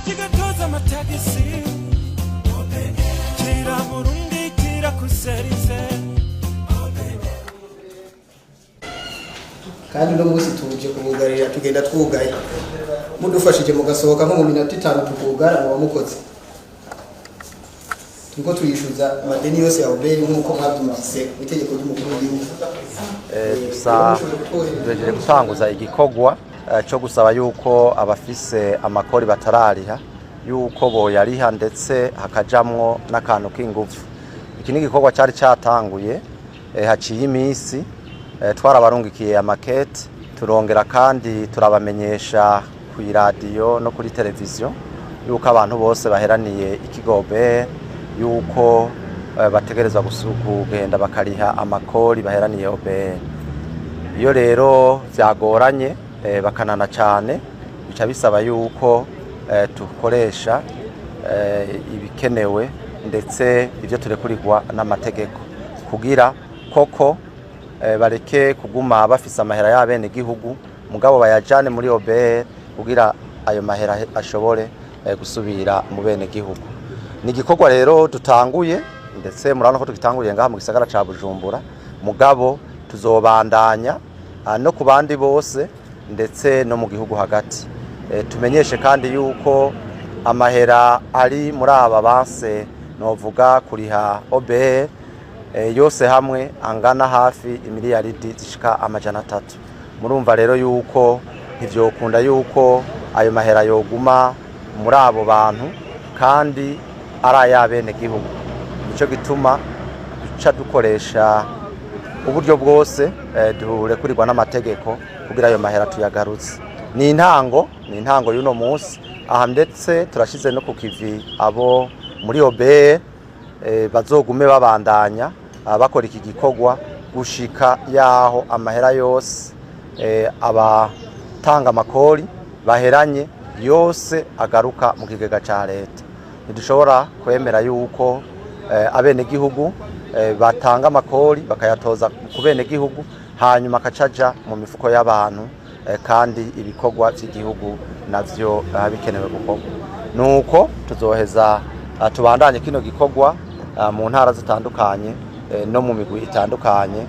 Kigatoza amatagisi, kira Burundi kirakuserize. Kandi uno munsi tuje kubugarira, tugenda twugaye. Mudufashije mugasohoka nko mu minota 5 tukugara, muba mukoze. Turiko turishyuza amadeni yose ya OBR nk'uko mwabyumvise mu itegeko ry'umukuru w'igihugu. Gusa tugejeje gutanguza igikorwa cyo gusaba yuko abafise amakori batarariha yuko boyariha, ndetse hakajamwo n'akantu k'inguvu. Iki ni igikorwa cyari cyatanguye haciye iminsi, twarabarungikiye amakete, turongera kandi turabamenyesha ku iradiyo no kuri televiziyo yuko abantu bose baheraniye ikigo OBR yuko bategerezwa kugenda bakariha amakori baheraniye OBR. Iyo rero byagoranye, bakanana cyane, bica bisaba yuko dukoresha ibikenewe ndetse ibyo turekurirwa n'amategeko kugira koko bareke kuguma bafise amahera y'abenegihugu, mugabo bayajane muri OBR kugira ayo mahera ashobore gusubira mu benegihugu. Ni igikorwa rero dutanguye, ndetse murabona ko tugitanguriye ngaha mu gisagara ca Bujumbura, mugabo tuzobandanya no ku bandi bose ndetse no mu gihugu hagati. Tumenyeshe kandi yuko amahera ari muri aba banse novuga kuriha OBR yose hamwe angana hafi imiliyaridi zishika 300. Murumva rero yuko ntivyokunda yuko ayo mahera yoguma muri abo bantu kandi ari ay'abenegihugu. Nico gituma duca dukoresha uburyo bwose durekurirwa n'amategeko kugira ayo mahera tuyagarutse. Ni intango y'uno munsi aha, ndetse turashize no ku kivi abo muri OBR bazogume babandanya bakora iki gikorwa gushika yaho amahera yose abatanga amakori baheranye yose agaruka mu kigega ca leta. Ntidushobora kwemera yuko abenegihugu batanga amakori bakayatoza ku benegihugu, hanyuma akacaja mu mifuko y'abantu, kandi ibikorwa by'igihugu navyo biba bikenewe gukorwa. Nuko tuzoheza tubandanye kino gikorwa mu ntara zitandukanye no mu migwi itandukanye.